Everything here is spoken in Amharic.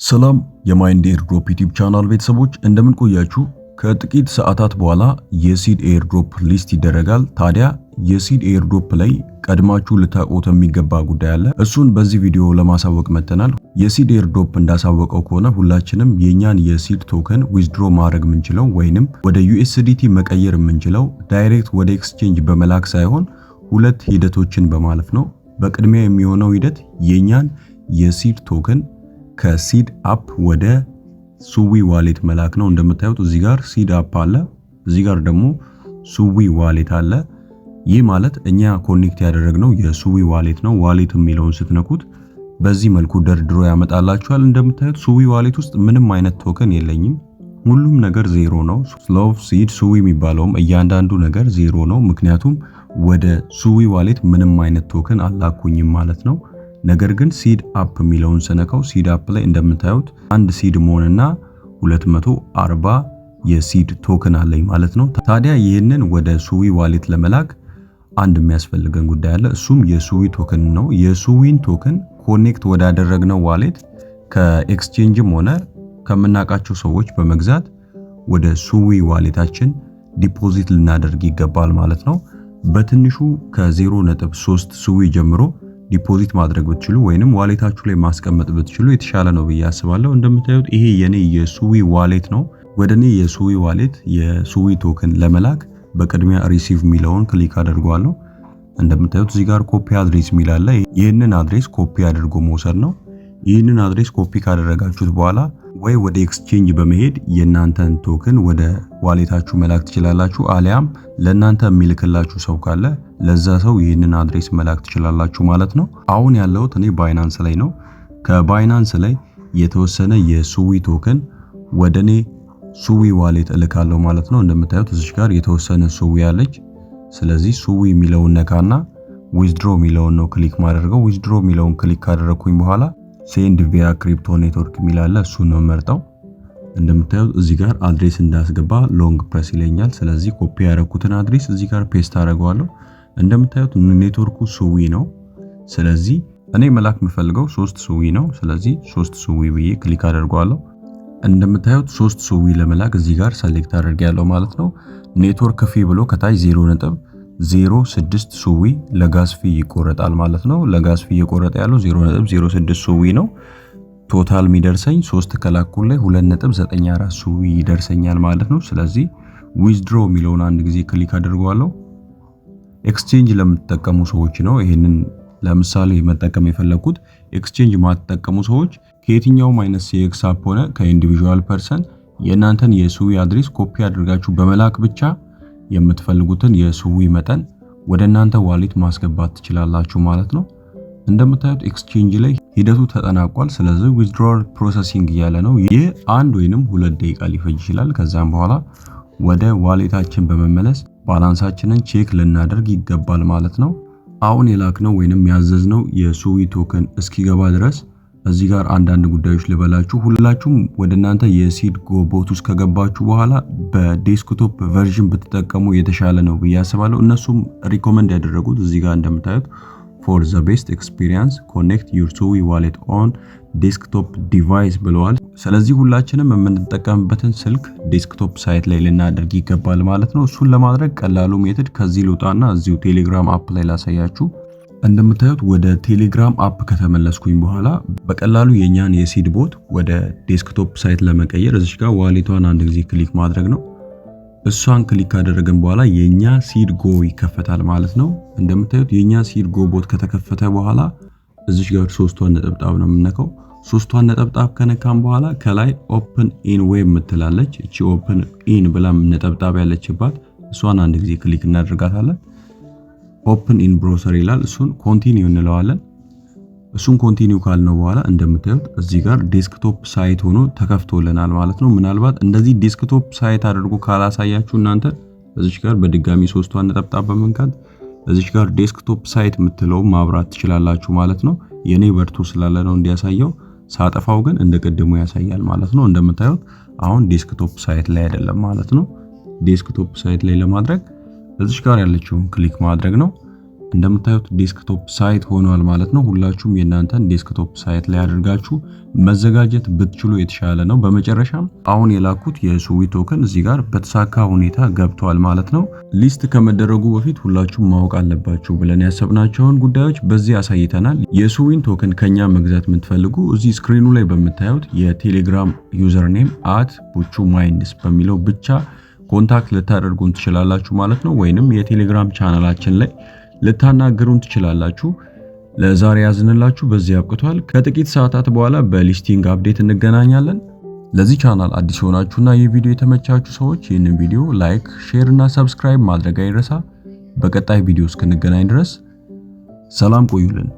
ሰላም የ Mind Airdrop YouTube channel ቤተሰቦች፣ እንደምን ቆያችሁ? ከጥቂት ሰዓታት በኋላ የ Seed airdrop list ይደረጋል። ታዲያ የ Seed airdrop ላይ ቀድማችሁ ልታውቁት የሚገባ ጉዳይ አለ። እሱን በዚህ ቪዲዮ ለማሳወቅ መጥተናል። የ Seed airdrop እንዳሳወቀው ከሆነ ሁላችንም የኛን የ Seed token withdraw ማድረግ የምንችለው ወይንም ወደ USDT መቀየር የምንችለው direct ወደ exchange በመላክ ሳይሆን ሁለት ሂደቶችን በማለፍ ነው። በቅድሚያ የሚሆነው ሂደት የኛን የ Seed token ከ Seed app ወደ Sui wallet መላክ ነው። እንደምታዩት እዚህ ጋር Seed app አለ፣ እዚህ ጋር ደግሞ Sui wallet አለ። ይህ ማለት እኛ connect ያደረግነው የ Sui wallet ነው። Wallet የሚለውን ስትነኩት በዚህ መልኩ ደርድሮ ያመጣላችኋል። እንደምታዩት Sui wallet ውስጥ ምንም አይነት token የለኝም። ሁሉም ነገር ዜሮ ነው። Love፣ Seed፣ Sui የሚባለውም እያንዳንዱ ነገር ዜሮ ነው። ምክንያቱም ወደ Sui wallet ምንም አይነት token አላኩኝም ማለት ነው። ነገር ግን Seed app የሚለውን ስነካው Seed app ላይ እንደምታዩት አንድ Seed Mon እና 240 የ Seed token አለኝ ማለት ነው። ታዲያ ይህንን ወደ Sui wallet ለመላክ አንድ የሚያስፈልገን ጉዳይ አለ። እሱም የ Sui token ነው። የ Sui ን token connect ወዳደረግነው wallet ከ exchange ም ሆነ ከምናውቃቸው ሰዎች በመግዛት ወደ Sui wallet ኣችን deposit ልናደርግ ይገባል ማለት ነው። በትንሹ ከ0.3 Sui ጀምሮ deposit ማድረግ ብትችሉ ወይንም wallet ኣችሁ ላይ ማስቀመጥ ብትችሉ የተሻለ ነው ብዬ አስባለሁ። እንደምታዩት ይሄ የኔ የ Sui wallet ነው። ወደ እኔ የ Sui wallet የ Sui token ለመላክ በቅድሚያ receive የሚለውን click አደርገዋለሁ። እንደምታዩት እዚህ ጋር copy address የሚል አለ። ይህንን address copy አድርጎ መውሰድ ነው። ይህንን address copy ካደረጋችሁት በኋላ ወይ ወደ exchange በመሄድ የእናንተን token ወደ wallet ኣችሁ መላክ ትችላላችሁ። አሊያም ለእናንተ የሚልክላችሁ ሰው ካለ ለዛ ሰው ይህንን address መላክ ትችላላችሁ ማለት ነው። አሁን ያለሁት እኔ Binance ላይ ነው። ከ Binance ላይ የተወሰነ የ Sui token ወደ እኔ Sui wallet እልካለሁ ማለት ነው። እንደምታዩት እዚች ጋር የተወሰነ Sui አለች። ስለዚህ Sui የሚለውን ነካና withdraw የሚለውን ነው click ማደርገው። Withdraw የሚለውን click ካደረግኩኝ በኋላ send via crypto network የሚል አለ፣ እሱን ነው መርጠው። እንደምታዩት እዚህ ጋር address እንዳስገባ long press ይለኛል። ስለዚህ ኮፒ ያደረኩትን address እዚህ ጋር paste አደርገዋለሁ። እንደምታዩት network ኡ Sui ነው። ስለዚህ እኔ መላክ የምፈልገው 3 Sui ነው። ስለዚህ 3 Sui ብዬ click አደርገዋለሁ። እንደምታዩት 3 Sui ለመላክ እዚህ ጋር select አድርጌያለሁ ማለት ነው። Network fee ብሎ ከታች 0.06 Sui ለ gas fee ይቆረጣል ማለት ነው። ለ gas fee እየቆረጠ ያለው 0.06 Sui ነው። Total የሚደርሰኝ 3 ከላኩ ላይ 2.94 Sui ይደርሰኛል ማለት ነው። ስለዚህ withdraw የሚለውን አንድ ጊዜ click አድርገዋለሁ። Exchange ለምትጠቀሙ ሰዎች ነው ይሄንን ለምሳሌ መጠቀም የፈለኩት። Exchange ማትጠቀሙ ሰዎች ከየትኛውም አይነት CEX app ሆነ ከ individual person የእናንተን የ Sui address copy አድርጋችሁ በመላክ ብቻ የምትፈልጉትን የ Sui መጠን ወደ እናንተ wallet ማስገባት ትችላላችሁ ማለት ነው። እንደምታዩት exchange ላይ ሂደቱ ተጠናቋል። ስለዚህ withdrawal processing እያለ ነው። ይህ 1 ወይንም 2 ደቂቃ ሊፈጅ ይችላል። ከዛም በኋላ ወደ wallet ኣችን በመመለስ balance ኣችንን check ልናደርግ ይገባል ማለት ነው። አሁን የላክነው ወይንም ያዘዝነው የ Sui token እስኪገባ ድረስ እዚህ ጋር አንዳንድ ጉዳዮች ልበላችሁ። ሁላችሁም ወደ እናንተ የ Seed Go bot ውስጥ ከገባችሁ በኋላ በ desktop version ብትጠቀሙ የተሻለ ነው ብዬ አስባለሁ። እነሱም recommend ያደረጉት እዚህ ጋር እንደምታዩት "For the best experience, connect your Sui wallet on desktop device" ብለዋል። ስለዚህ ሁላችንም የምንጠቀምበትን ስልክ desktop site ላይ ልናደርግ ይገባል ማለት ነው። እሱን ለማድረግ ቀላሉ method ከዚህ ልውጣና እዚሁ ቴሌግራም app ላይ ላሳያችሁ። እንደምታዩት ወደ ቴሌግራም app ከተመለስኩኝ በኋላ በቀላሉ የኛን የ Seed bot ወደ desktop site ለመቀየር እዚች ጋር wallet ኧን አንድ ጊዜ click ማድረግ ነው። እሷን click ካደረግን በኋላ የኛ Seed Go ይከፈታል ማለት ነው። እንደምታዩት የኛ Seed Go bot ከተከፈተ በኋላ እዚች ጋር ሶስቷን ነጠብጣብ ነው የምነካው። ሶስቷን ነጠብጣብ ከነካን በኋላ ከላይ open in web ምትላለች። እቺ open in ብላ ነጠብጣብ ያለችባት እሷን አንድ ጊዜ click እናደርጋታለን። Open in browser ይላል። እሱን continue እንለዋለን። እሱን continue ካልነው በኋላ እንደምታዩት እዚህ ጋር desktop site ሆኖ ተከፍቶልናል ማለት ነው። ምናልባት እንደዚህ desktop site አድርጎ ካላሳያችሁ እናንተ እዚች ጋር በድጋሚ ሶስቷን ነጠብጣብ በመንካት እዚች ጋር desktop site የምትለው ማብራት ትችላላችሁ ማለት ነው። የኔ በርቶ ስላለ ነው እንዲያሳየው፣ ሳጠፋው ግን እንደ ቅድሙ ያሳያል ማለት ነው። እንደምታዩት አሁን desktop site ላይ አይደለም ማለት ነው። Desktop site ላይ ለማድረግ እዚች ጋር ያለችውን click ማድረግ ነው። እንደምታዩት desktop site ሆኗል ማለት ነው። ሁላችሁም የእናንተን desktop site ላይ አድርጋችሁ መዘጋጀት ብትችሉ የተሻለ ነው። በመጨረሻም አሁን የላኩት የ SUI token እዚህ ጋር በተሳካ ሁኔታ ገብቷል ማለት ነው። List ከመደረጉ በፊት ሁላችሁም ማወቅ አለባችሁ ብለን ያሰብናቸውን ጉዳዮች በዚህ አሳይተናል። የ SUI ን token ከኛ መግዛት የምትፈልጉ እዚህ screen ኑ ላይ በምታዩት የቴሌግራም username @ቡቹ ማይንድስ በሚለው ብቻ contact ልታደርጉን ትችላላችሁ ማለት ነው። ወይንም የቴሌግራም ቻናላችን ላይ ልታናግሩን ትችላላችሁ። ለዛሬ ያዝንላችሁ በዚህ አብቅቷል። ከጥቂት ሰዓታት በኋላ በ listing update እንገናኛለን። ለዚህ ቻናል አዲስ የሆናችሁና ይህ ቪዲዮ የተመቻችሁ ሰዎች ይህንን ቪዲዮ like፣ share እና subscribe ማድረግ አይረሳ። በቀጣይ ቪዲዮ እስክንገናኝ ድረስ ሰላም ቆዩልን።